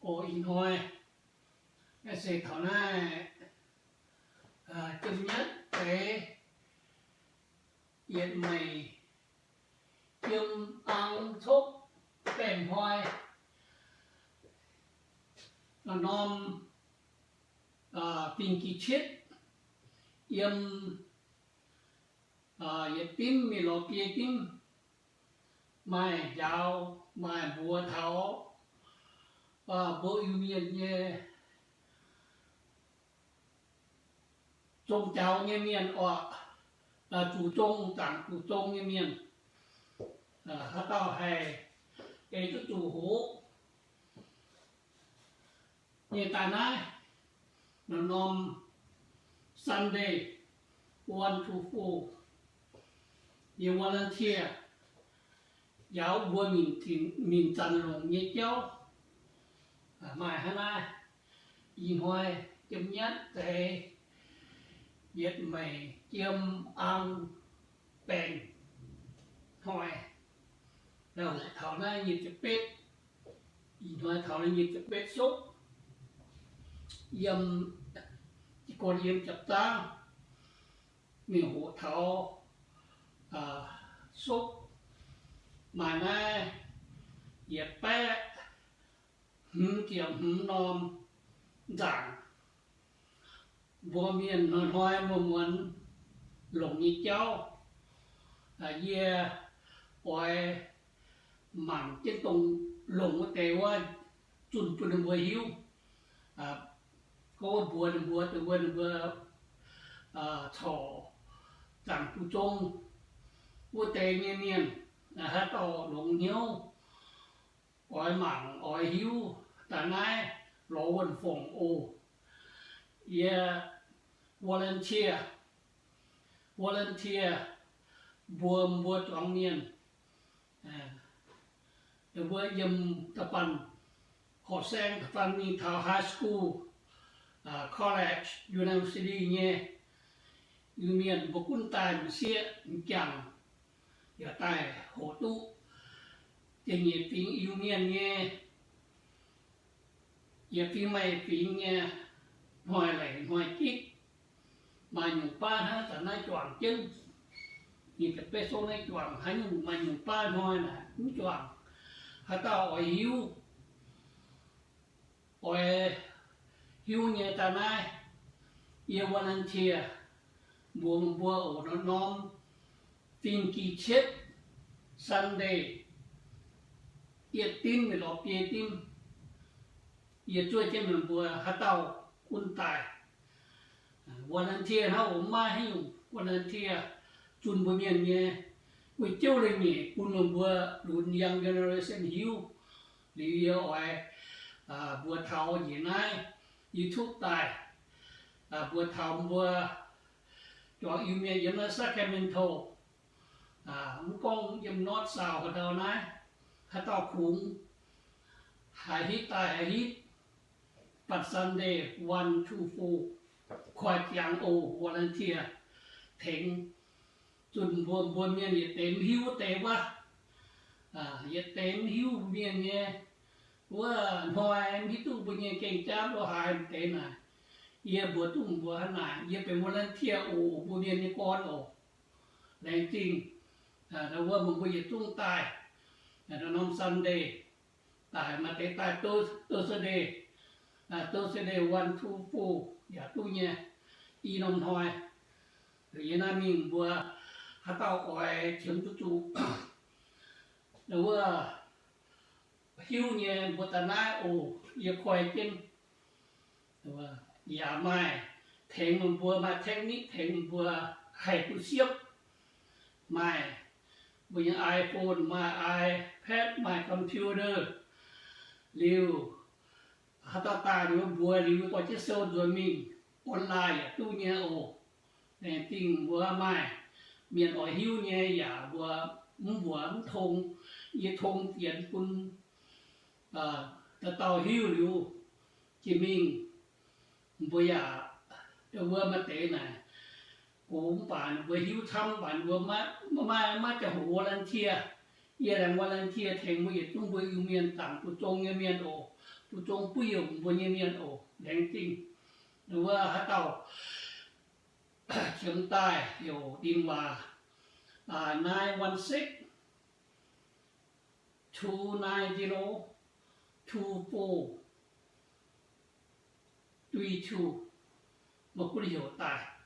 Ih hnoi se taux naaiv ziepc nyeic deix yietc meic jiem ang copv baengh hnoi, norm fingx-gi-cietv, yiem yietc dimv mingh lorz biei dimv, maaih njaaux maaih mbuox taux mbuo Iu-Mienh nyei zong jaux nyei mienh orqc, zuqc zong, zaangc zuqc zong nyei mienh, haaix dauh haih ei duqv zuqc hoqc nyei daaih naaiv, norm Sunday, one to four, yie volunteer njaaux mbuo mingh zanc longc nyei jauv. Maaih hnangv naaiv, ih hnoi jiem nyatv deix yietc meic jiem ang baengh hnoi, taux naaiv nyic ziepc betv, ih hnoi taux naaiv nyic ziepc betv sopv, yiem, ih gong yiem japc zaangv mingh hoqc taux sopv, maaih naaiv yietc baeqv hmz ziepc hmz norm nzaangc, mbuo mienh hnoi-hnoi muonz-muonz longc nyei jauv. Yie oix mangc jienv dongh longc wuov deix wuov zunh bun ninh mbuo hiuv, gorngv mbuox ninh mbuo, dongh wuov ninh mbuo corc zaangc duqv zong wuov deix nyei mienh, haaix dauh longx hnyouv oix mangc oix hiuv daaih naaiv lorz wuonh fongc oc. Yie volunteer, volunteer mbuo, mbuo zuangx mienh, mbuo yiem da'faanh horqc saeng da'faanh mingh taux high school, college, university nyei Iu-Mienh, mbuo gunv daaih m'sieqv m'jangc yaac daaih hoqc duqv zingh nyeic fingx Iu-Mienh nyei, yietc fingx maaih fingx nyei hnoi-leic hnoi-gitv. Maaih nyungc baav hnangv zanc naaiv juangc jienv, ninh za'beiv sou naaiv juangc haaix nyungc, maaih nyungc baav hnoi naaic mv juangc. Haaix dauh oix hiuv, oix hiuv nyei daaih naaiv, yie volunteer mbuox meih mbuo oc. Norm fingx-gi-cietv Sunday, yietc dimv mingh lorz biei dimv, yie zuov jienv meih mbuo haaix dauh gunv daaih. Volunteer hnangv oc, maiv haaix nyungc volunteer, zunh mbuo mienh nyei gu'jouv leiz-nyeic bun meih mbuo lunx young generation hiuv. Liuz yie oix mbuox taux njiec naaiv YouTube daaih, mbuox taux mbuo juangc Iu-Mienh yiem naaiv Sacramento, mv gorngv yiem north south haaix ndau naaiv, haaix dauh kungx haih hitv daaih haih hitv, but Sunday one to four, koi ziangx oc, volunteer tengx zunh mbuo, mbuo mienh yietc deix mv hiuv wuov deix wuov, yietc deix mv hiuv mbuo mienh nyei wuov hnoi, mv hiuv duqv mbuo nyei gengh jaapv lo haaix deix naaic. Yie mbuox duqv mbuo hnangv naaic, yie benx volunteer oc, mbuo mienh nyei gorn oc. Laengz zingh wuov meih mbuo yietc zungv daaih, norm Sunday daaih, maaih deix daaih Thursday, Thursday one to four yaac duqv nyei. I norm hnoi, yie naaiv mingh mbuo haaix dauh oix qiemx duqv zuqc wuov hiuv nyei, mbuo daaih naaiv oc, yie koi jienv. Yaac maaih tengx meih mbuo, maaih technique tengx meih mbuo haih duqv siepv. Maaih mbuo nyei iPhone, maaih iPad, maaih computer. Liuz haaix dauh daaih liuz mbuox liuz dorh jienv sou nzuonx mingh online yaac duqv nyei oc. Laengz zingh mbuo maaih mienh oix hiuv nyei yaac mbuo mv mbuox mv tong, yie tong fienx bun dauh dauh hiuv liuz jiex mingh. Mbuo yaac wuov maaih deix naaic gox mv baac mbuo hiuv camv, mv baac mbuo maiv, maiv, maiv ziangh hoc volunteer. Yie laengz volunteer tengx mbuo yietc zungv mbuo Iu-Mienh zaangc duqv zong nyei mienh oc. Zuqc zong buv youh mbuo nyei mienh oc. Laengz zingh. Wuov haaix dauh qiemx daaih heuc 電話, nine one six two nine zero two four three two. Meih gunv heuc daaih.